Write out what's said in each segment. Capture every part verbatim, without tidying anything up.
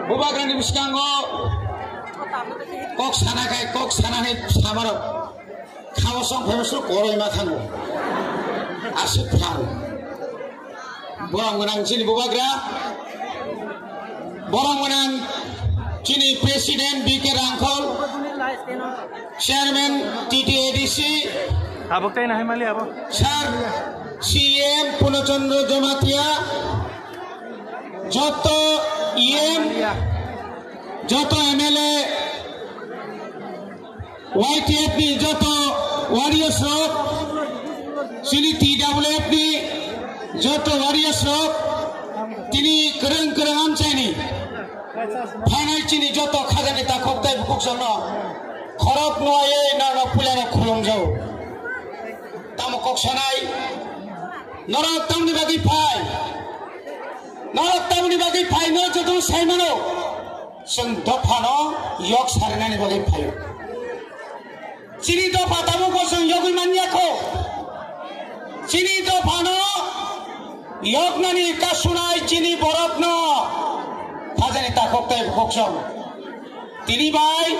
Bubagrani bwskango kok sana khai, kok sana hai samarok. Khao song phaibo suk koroi ma thango. Aswk phang. Borok gwnang chini bubagra. Borok gwnang chini President B K Rangkhol, Chairman T T A D C, Abo ktai na hai mali abo. Sir C M Purno Chandra Jamatia, joto E M, joto M L A, Y T F ni joto warriors rok, chini T W F ni joto warriors rok, tini kwrwng kwrwng amchaini phainai chini joto khajani takhuk tei bukhuk songno khorok nuwaiwi nangno puilano khulumjao. Tamo kok sanai, norok tamni bagwi phai, norok tamni bagwi phai, no joto sai mano. Chwng dophano yok sarinani bagwi phaio. Chini dopha tabukbo chwng yogwi manya kho. Chini dophano yoknani kasunai chini borokno khajani takhuk tei bukhuk song. Tini bai,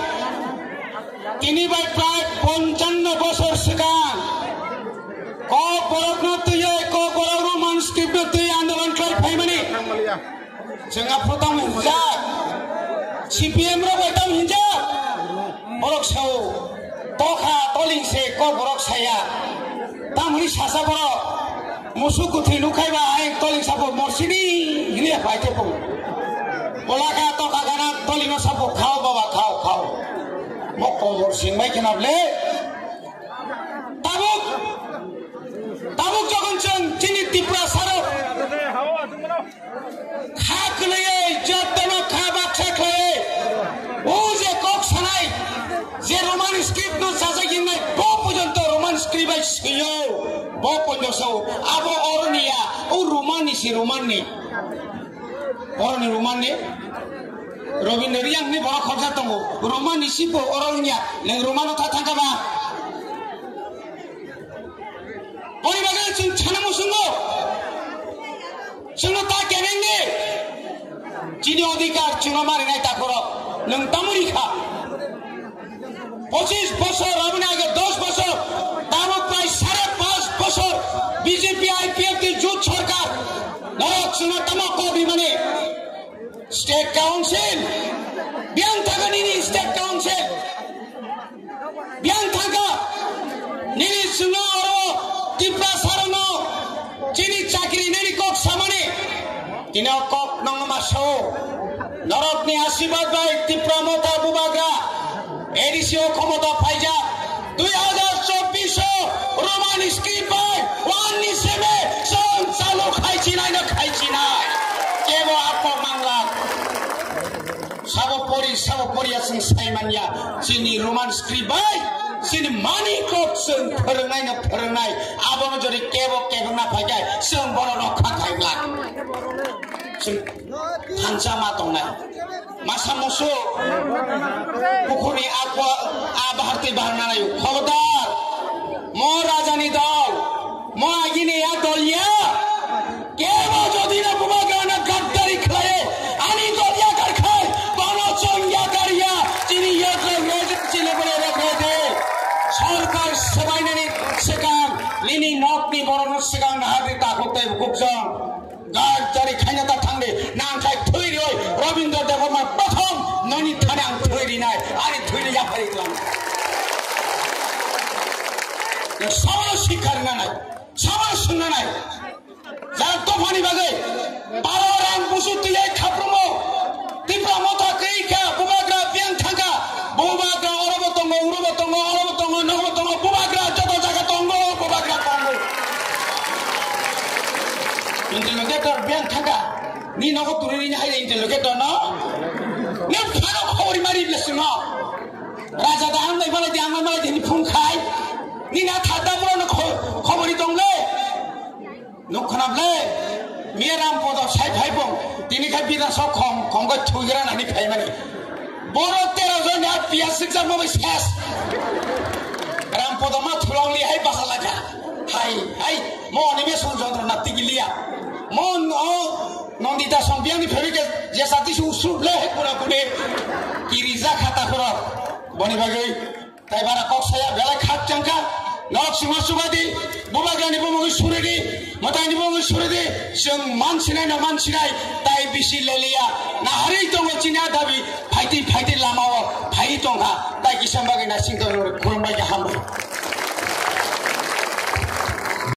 tini bai prai ponchanno bosor swkang kok borokno twiwi, kok borok Roman script no twi andolon khlai phaimani. Chwng aphuru tamo hinjak. C P M rok bai tamo hinjak. Borok sao. Tokha toling se kok borok saya. Tamoni sasa borok. Musu kuthwi nukhai ba ai toling sabo morsini hini pai te pung. Bolaka tokha gana toling no sabo khao baba khao khao. Mokko morsing bai khna ble. Tabuk. Tabuk jokhon chwng chini Tripura sarok. Kha kwlaiwi jotono kha baksa khlaiwi o je kok sanai, je Roman script no sajak hingnai, bo porjonto Roman script bai swiyo, bo porjonto sao, abo oroni ya, o Roman ni si Roman ni. Oroni Roman ni. Robindra Riyang ni borok khorsa tongo. Roman ni si bo oro wngya. Neng Roman no tha thangka ba. Boni bagwi chwng sana muchungo. Chwngno ta kenengni. Chini odhikar chwngno marinai takhorok. Nwng tamo rikha? Pochis bosor, aboni age dos bosor. Tabuk prai sare panch bosor B J P I P F ni jut sorkar. Norok chwngno tamo kok rimani. State Council. Biyang thago nini State Council. Biyang thangkha, nini chwngno oro Tiprasa rokno chini chakri nini kok samani. Tini o kok nongma sao. Norokni asirwad bai Tipra Motha Bubagra A D C o khomota phaijak. Dui hajar chobbish o Roman script bai one ni seme chwng chalu khaichinai no khaichinai. Kebo apo mangla. Sabo pori, sabo pori aswng sai manya. Chini Roman script bai, chini mani kok chwng phwrwngnai no phwrwngnai. Abono jodi kebo kebo na phaikai, chwng bono rokha khaimla. Chwng thansa ma tongnai. Masa musu, pukhuri akwa, a baharti bahar nanayu. Khobodar, mo rajani dol, mo agini ya dol ya. Kebo jodi no bubagrano gaddari khlai, ani dol yakar khai, bono chwng yakar ya, chini yakar rejak chini bole rok rede. Sorkar swbainani swkang, nini nokni borokno swkang nahardi takhuk tei bukukjong. Gaddari khaina ta thangdi, nang khai thwi rioi, Rabindra Debbarma prothom noni thani ang thwi rinai, ani thwini yaphari tlang. Sabono sikha rinanai, sabono swngnanai. Jara dophani bagwi baro rang busu tiyai khaprumo. Tipra Motha khe kha, bubagra biyang thangkha. Bubagra orobo tongo, urobo tongo, orobo tongo, nogo tongo, bubagra joto jaga tongo, bubagra tongo. Interlocutor biyang thangkha. Ni nogo turi ni hai interlocutor no. Ni phano khobori mari blesino. Raja da ang bai malai di, ang bai malai di, ni phung khai. Ni na thada bro no kho-, khobori tongle. Nuk khna ble, miya Ram Podo sai phai bong, tini khai bida sok khong, khong khe thugira nani phai mani. Boro tero jon ya piya siksa mo bai ses. Ram Podo ma thulong li hai basa laga. Hai, hai, mo ni me sun jontro na tigi liya. Mo no, Nondita song biyangni phaikhe je sati su su le hai pura pure. Kiri ja khata khoro. Boni bagwi tai bara kok saya belai khak changka. Nok sima subadi. Bubagrani bumungwi suridi. Matani bumungwi suridi. Chwng mansinai na mansinai. Tai bisi leliya. Na hari tongo chini a dabi. Phaiti phaiti lama o. Phai tongkha. Tai kisa bagwi na singto khulumbai khe hambai.